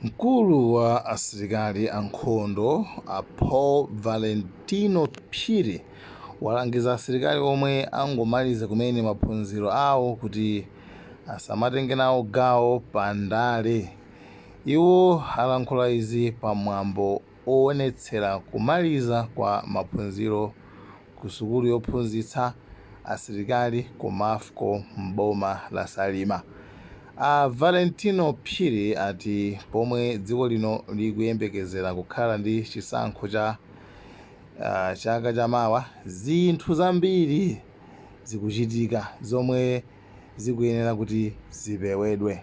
Mkulu wa asilikali ankhondo a Paul Valentino Phiri walangiza asilikali omwe angomaliza kumene maphunziro awo kuti asamatenge nawo gawo pa ndale. Iwo alankhula izi pa mwambo owonetsera kumaliza kwa maphunziro ku sukulu yophunzitsa asilikali ku Mafco m'boma la Salima. A Valentino Phiri ati pomwe dziko lino likuyembekezera kukhala ndi chisankho cha chaka chamawa, zinthu zambiri zikuchitika zomwe zikuyenera kuti zipewedwe.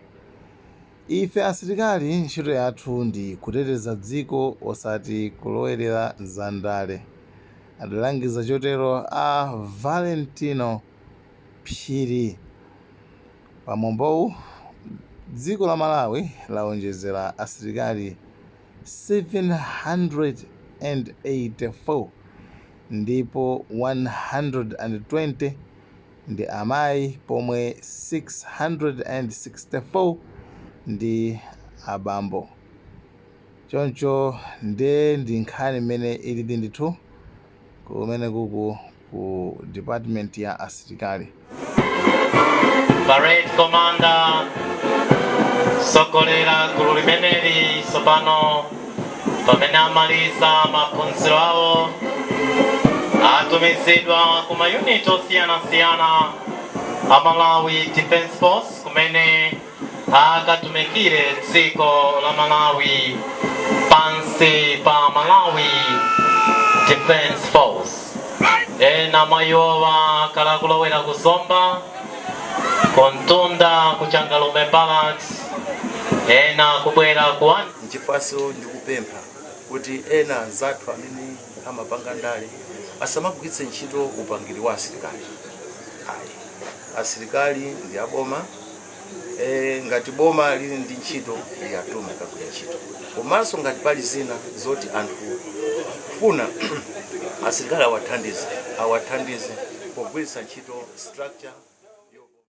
Ife asilikali ntchito yathu ndi kuteteza dziko osati kulowelera za ndale, adalangiza chotero a Valentino Phiri. Pamwambowu, dziko la Malawi laonjezera asilikali 784 ndipo 120 ndi amayi pomwe 664 ndi abambo. Choncho nde ndi nkhani imene ilidi ndithu kumene kuku ku department ya asilikali. Parade commander sogolera gulu limeneli tsopano pamene amaliza maphunziro awo atumizidwa ku mayuniti osiyanasiyana a Malawi Defence Force kumene akatumikire dziko la Malawi pansi pa Malawi Defence Force. Ena mwa iwowa akhala kulowera ku Zomba, kuntunda ku Changalume Barracks, ena kubwera ku Nchifukwanso ndikupempha kuti ena anzathu amene amapanga ndale asamagwiritse ntchito upangiri wa asilikali ayi. Asilikali ndi aboma. Ngati boma lili ndi ntchito, liyatume kagwira ntchito. Komanso ngati pali zina zoti anthu kufuna asilikali awathandize, awathandize pogwiritsa ntchito structure.